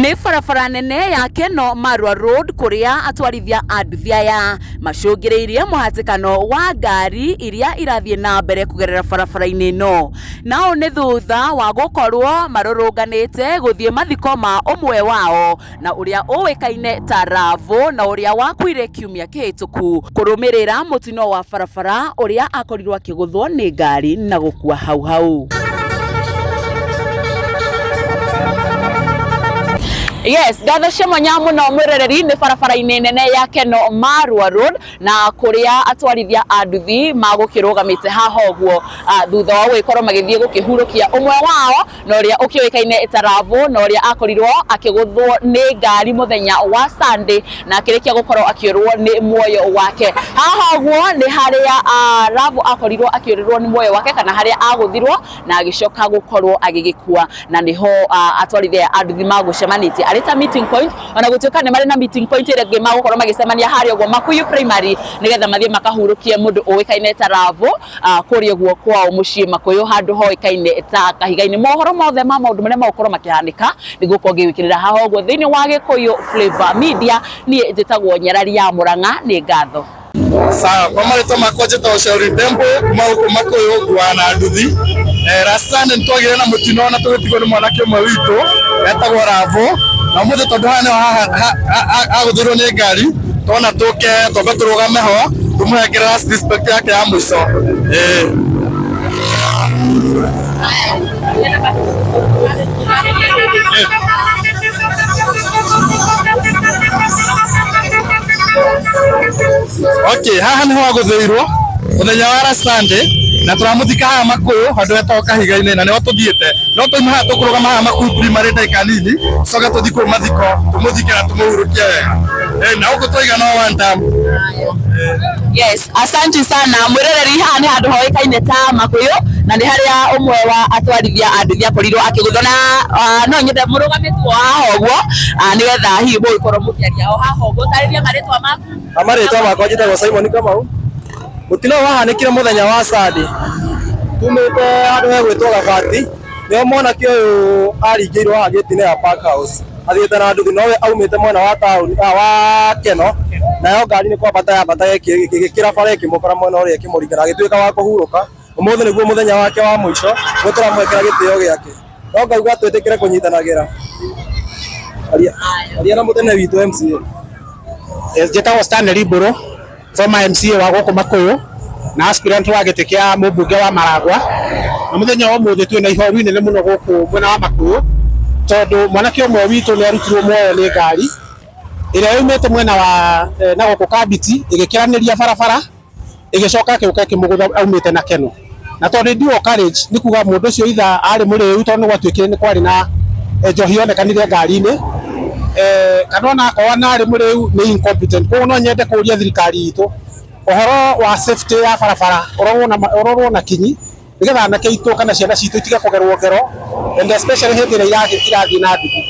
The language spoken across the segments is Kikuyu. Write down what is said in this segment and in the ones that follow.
Nĩ barabara nene ya Kenol Marua Road kũrĩa atwarithia a nduthi aya macũngĩrĩirie mũhatĩkano wa ngari iria irathiĩ na mbere kũgerera barabara-inĩ ĩno. Na ũũ nĩ thutha wa gũkorwo marũrũnganĩte gũthiĩ mathiko ma ũmwe wao na ũrĩa ũĩkaine ta Ravũ na ũrĩa wakuire kiumia kĩhĩtũku kũrũmĩrĩra mũtino wa barabara ũrĩa akorirwo akĩgũthwo nĩ ngari na gũkua hau hau. Yes, ngatho cia mwanya mũno mwĩroreri nĩ barabara-inĩ nene ya Kenol Marua Road na kũrĩa atwarithia a nduthi magũkĩrũgamĩte haha ũguo thutha wa gũgĩkorwo magĩthiĩ gũkĩhurũkia ũmwe wao na ũrĩa ũkĩũĩkaine ta Ravũ na ũrĩa akorirwo akĩgũthwo nĩ ngari mũthenya wa Sunday na akĩrĩkia gũkorwo akĩũrwo nĩ muoyo wake. Haha ũguo nĩ harĩa Ravũ akorirwo akĩũrĩrwo nĩ muoyo wake kana harĩa agũthirwo na agĩcoka gũkorwo agĩgĩkua na nĩho atwarithia a nduthi magũcemanĩtie arĩ ta meeting point ona gũtuĩka nĩ marĩ na meeting point ĩrĩa ĩngĩ magũkorwo magĩcemania harĩa ũguo Makuyu Primary nĩgetha mathiĩ makahurũkie mũndũ ũĩkaine ta Ravũ kũrĩa ũguo kwao mũciĩ Makuyu handũ hoĩkaine ta Kahiga-inĩ. Mohoro mothe ma maũndũ marĩa magũkorwo makĩhanĩka nĩngũkorwo ngĩgwĩkĩrĩra haha ũguo thĩinĩ wa Gĩkũyũ Flavor Media. Niĩ njĩtagwo Nyarari ya Mũrang'a, nĩ ngatho. Sawa, kwa marĩtwa makwa njĩtagwo Shauri Ndembo kuma gũkũ Makũyũ nguaga na nduthi. Eh, last Sunday nĩtwagĩire na mũtino na tũgĩtigwo nĩ mwanake ũmwe witũ etagwo Ravo na ũmũthĩ tondũ haha nĩho agũthirwo nĩ ngari tona tũke twambe tũrũgame ho tũmũhengere last respect yake ya mũico. Ĩĩ. Okay, haha niho agũthĩirwo mũthenya wa last Sunday na tũramũthika haha Makuyu handũ hetagwo Kahiga-inĩ na nĩho tũthiĩte no twauma haha tũkũrũgama haha Makuyu primary ndagĩka nini tũcoke tũthiĩ kũu mathiko tũmũthike na tũmũhurũkie wega. Eh, na gũkũ twaiga no one term. Yes, asante sana mwĩroreri haha nĩ handũ hoĩkaine ta Makuyu na nĩ harĩa ũmwe wa atwarithia a nduthi akorirwo akĩgũthwo na no nyende mũrũgamĩtwo haha ũguo nĩgetha hihi mũgĩkorwo mũkĩaria o haha ũguo tarĩria marĩtwa maku. Marĩtwa makwa njĩtagwo Simon Kamau. Mũtino ũyũ wahanĩkire mũthenya wa Sunday. Tumĩte handũ hegwĩtwo Gabati, nĩho mwanake ũyũ aringĩirwo haha gate-inĩ ya Park House athiĩte na nduthi nowe aumĩte mwena wa taũni wa Keno, nayo ngari nĩ kwambata yambataga ĩgĩkĩra bara ĩkĩmũkora mwena ũrĩa ĩkĩmũringa na agĩtuĩka wa kũhurũka. Ũmũthĩ nĩguo mũthenya wake wa mũico, nĩguo tũramwĩkĩra gĩtĩo gĩake. No ngauga twĩtĩkĩre kũnyitanagĩra. Aria na mũtene witũ MCA. Njĩtagwo Stanley Mbũrũ, former MCA wa gũkũ Makuyu na aspirant wa gĩtĩ kĩa mũmbunge wa Maragwa. Na mũthenya wa ũmũthĩ twĩna ihoru inene mũno gũkũ mwena wa Makuyu tondũ mwanake ũmwe witũ nĩ arutirwo muoyo nĩ ngari ĩrĩa yaumĩte mwena wa na gũkũ Kambiti ĩgĩkĩranĩria barabara ĩgĩcoka ĩgĩũka ĩkĩmũgũtha aumĩte na Keno. Na tondũ nĩ dual carriage nĩ kuga mũndũ ũcio either arĩ mũrĩu tondũ nĩ gwatuĩkire nĩ kwarĩ na njohi yonekanire ngari-inĩ kana ona akorwo arĩ mũrĩu nĩ incompetent. Koguo no nyende kũria thirikari itũ ũhoro wa safety ya barabara ũrorwo na kinyi nĩgetha anake aitũ kana ciana citũ itige kũgerwo ngero and especially hĩndĩ ĩrĩa irathiĩ na nduthi.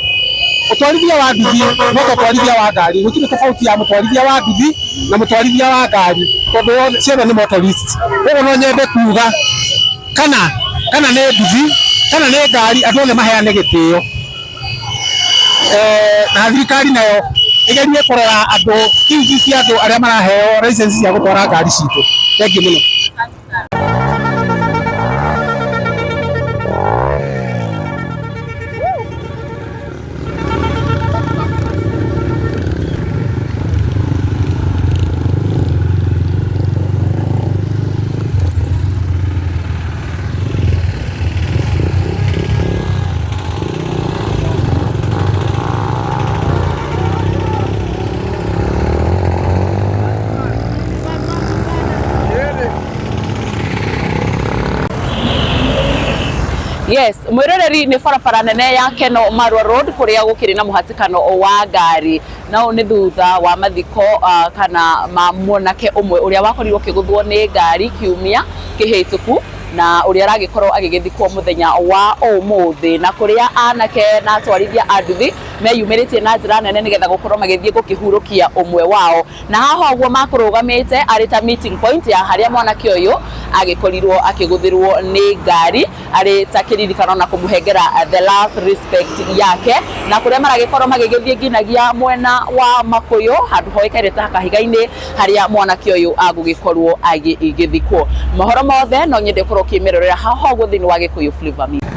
Ũtwarithia wa nduthi no ta ũtwarithia wa ngari, gũtirĩ tofauti ya mũtwarithia wa nduthi na mũtwarithia wa ngari tondũ ciothe nĩ motorist. Koguo no nyende kuga kana kana nĩ nduthi kana nĩ ngari andũ othe maheane gĩtĩo. Na thirikari nayo ĩgerie kũrora andũ skills cia andũ arĩa maraheo license cia gũtwara ngari citũ. Thengiũ mũno. Yes, mwiroreri nĩ barabara nene ya Kenol Marua Road kũrĩa gũkĩrĩ na mũhatĩkano wa ngari na ũũ nĩ thutha wa mathiko kana ma mwanake ũmwe ũrĩa wakorirwo ũkĩgũthwo nĩ ngari kiumia kĩhĩtũku na ũrĩa aragĩkorwo agĩgĩthikwo mũthenya wa ũmũthĩ na kũrĩa anake na atwarithia a nduthi meyumĩrĩtie na njĩra nene nĩgetha gũkorwo magĩthiĩ gũkĩhurũkia ũmwe wao na haha ũguo makũrũgamĩte arĩ ta meeting point ya harĩa mwanake ũyũ Agĩkorirwo akĩgũthĩrwo nĩ ngari arĩ ta kĩririkano na kũmũhengera the last respect yake, na kũrĩa maragĩkorwo magĩgĩthiĩ nginagia mwena wa Makuyu handũ hoĩkaine ta Kahiga-inĩ harĩa mwanake ũyũ agũgĩkorwo agĩgĩthikwo. Mohoro mothe no nyende ũkorwo ũkĩmerorera haha ũguo thĩinĩ wa Gĩkũyũ Flavor Media.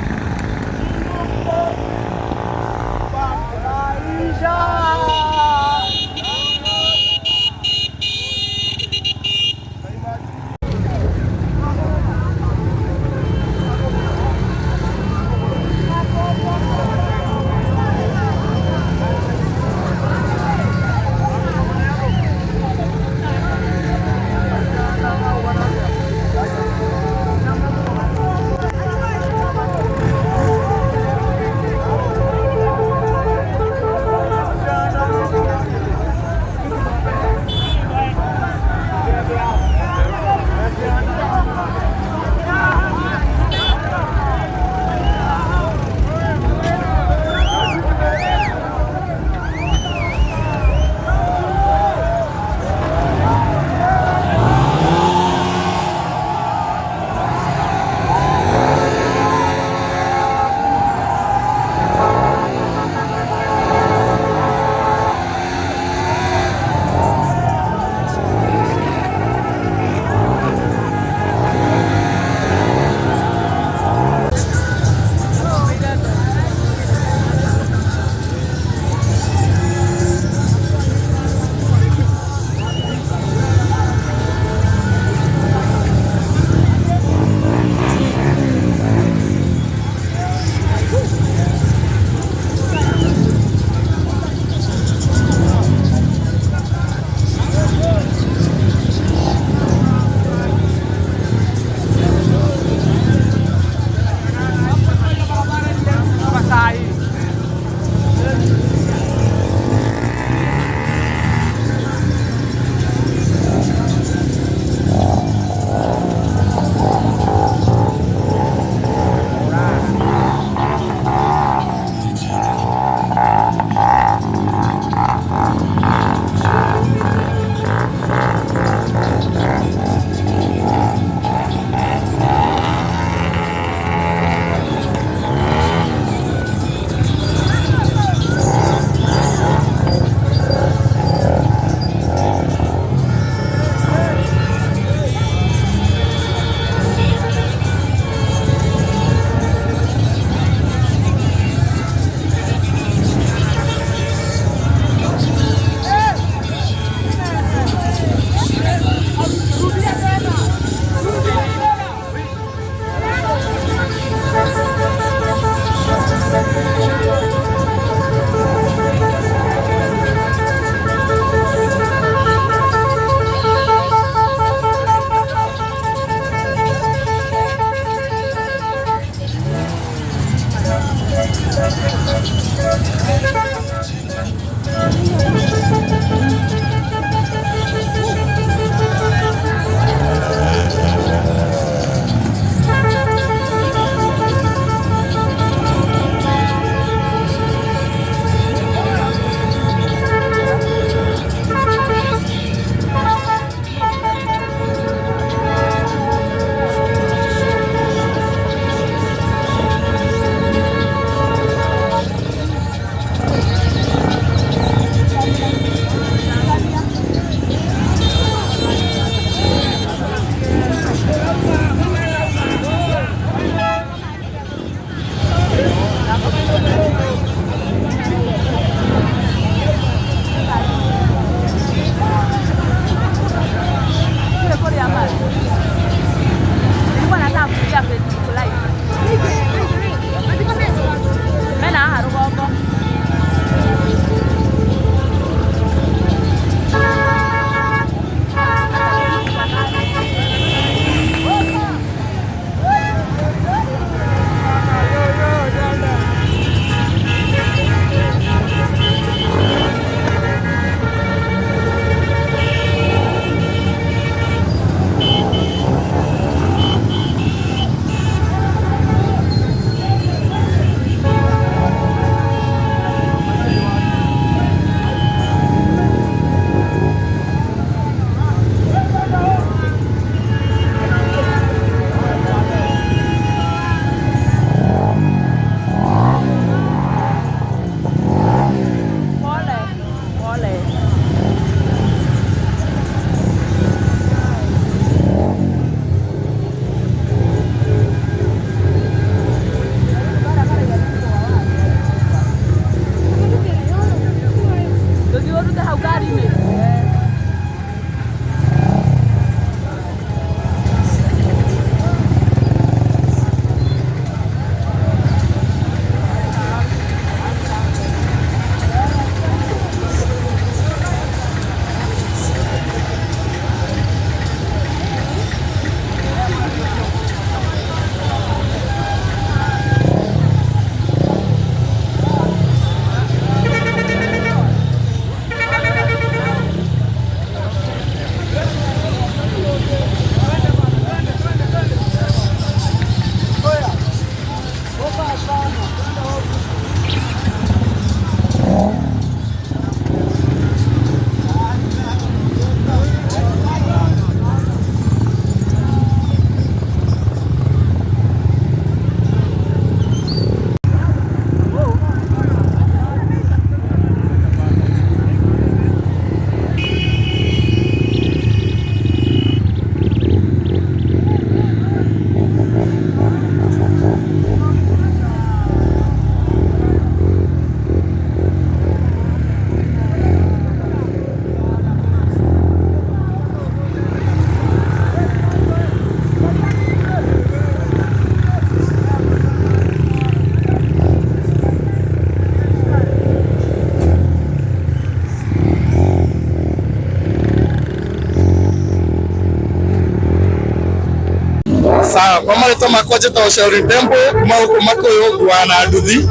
Kwa marĩtwa makwa njĩtagwo Shauri Ndembo kuma gũkũ Makuyu nguaga na nduthi.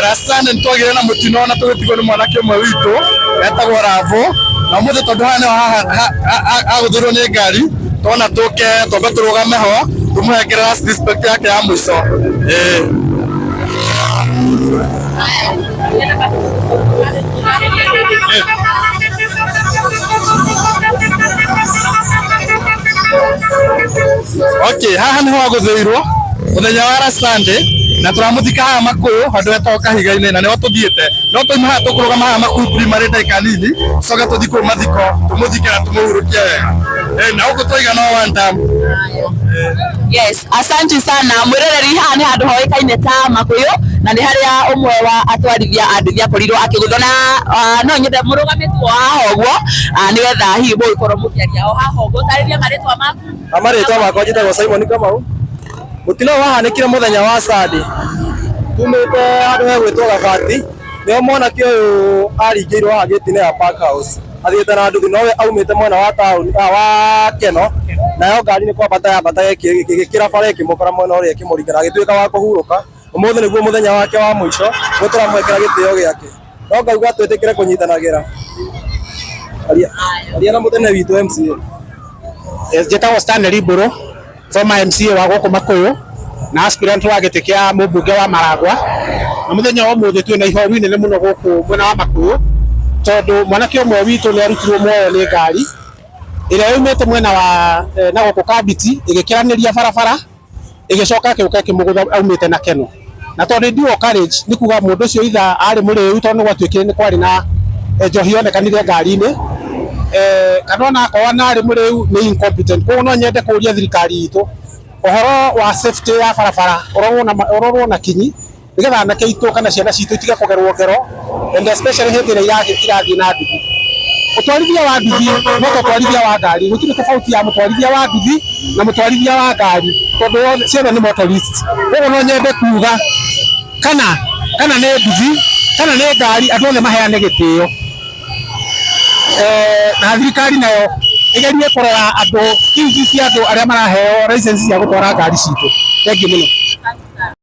Last Sunday nĩtwagĩire na mũtino na tũgĩtigwo nĩ mwanake ũmwe witũ etagwo Ravo, na ũmũthĩ tondũ haha nĩho agũthirwo nĩ ngari, tona tũke twambe tũrũgame ho tũmũhengere last respect yake ya mũico. Okay, haha niho agũthĩirwo mũthenya wa last Sunday na tũramũthika haha Makuyu handũ hetagwo Kahiga-inĩ, na nĩho tũthiĩte. No twauma haha tũkũrũgama haha Makuyu Primary ndagĩka nini, tũcoke tũthiĩ kũu mathiko tũmũthike na tũmũhurũkie wega. Na gũkũ twaiga no one term. Yes, asante sana mwiroreri. Haha nĩ handũ hoĩkaine ta Makuyu na nĩ harĩa ũmwe wa atwarithia a nduthi akorirwo akĩgũthwo na no nyende mũrũgamĩtwo haha ũguo, nĩgetha hihi mũgĩkorwo mũkĩaria o haha ũguo. Tarĩria marĩtwa maku. Marĩtwa makwa njĩtagwo Simon Kamau. Mũtino ũyũ wahanĩkire mũthenya wa Sunday, tumĩte handũ hegwĩtwo Gabati, nĩho mwanake ũyũ aringĩirwo haha gĩti-inĩ ya Park House athiĩte na nduthi, nowe aumĩte mwena wa taũni wa Keno, nayo ngari nĩ kwambata yambata ĩgĩkĩra bara ĩkĩmũkora mwena ũrĩa ĩkĩmũringa na agĩtuĩka wa kũhurũka. Ũmũthĩ nĩguo mũthenya wake wa mũico, nĩguo tũramwĩkĩra gĩtĩo gĩake, no ngauga twĩtĩkĩre kũnyitanagĩra. Aria na mũtene witũ MCA. Njĩtagwo Stanley Mburu, former MCA wa gũkũ Makuyu na aspirant wa gĩtĩ kĩa mũmbunge wa Maragwa. Na mũthenya wa ũmũthĩ twĩna ihoru inene mũno gũkũ mwena wa Makuyu, tondũ mwanake ũmwe witũ nĩ arutirwo muoyo nĩ ngari ĩrĩa yaumĩte mwena wa na gũkũ Kambiti, ĩgĩkĩranĩria barabara, ĩgĩcoka ĩgĩũka ĩkĩmũgũtha aumĩte na Keno. Na tondũ dual carriage, nĩ kuga mũndũ ũcio itha arĩ mũrĩu, tondũ nĩ gwatuĩkire nĩ kwarĩ na njohi yonekanire ngari-inĩ, kana ona akorwo na arĩ mũrĩu, nĩ incompetent. Koguo no nyende kũria thirikari itũ ũhoro wa safety ya barabara ũrorwo na kinyi, nĩgetha anake aitũ kana ciana citũ itige kũgerwo ngero, and especially hĩndĩ ĩrĩa irathiĩ na nduthi. Ũtwarithia wa nduthi no ta ũtwarithia wa ngari, gũtirĩ tofauti ya mũtwarithia wa nduthi na mũtwarithia wa ngari, tondũ ciothe nĩ motorist. Koguo no nyende kuga kana nĩ nduthi kana nĩ ngari, andũ othe maheane gĩtĩo. Na thirikari nayo ĩgerie kũrora andũ skills cia andũ arĩa maraheo license cia gũtwara ngari citũ. Thengiũ mũno.